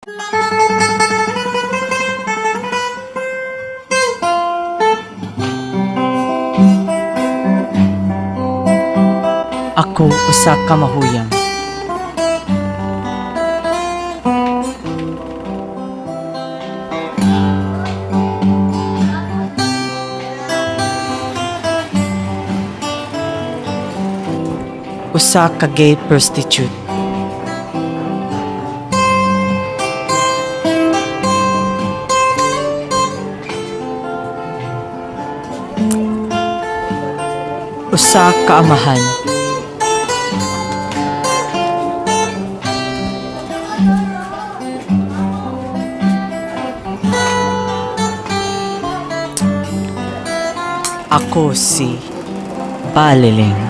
Ako usa ka mahuyang. Usa ka gay prostitute. Usa ka amahan. Ako si Baliling.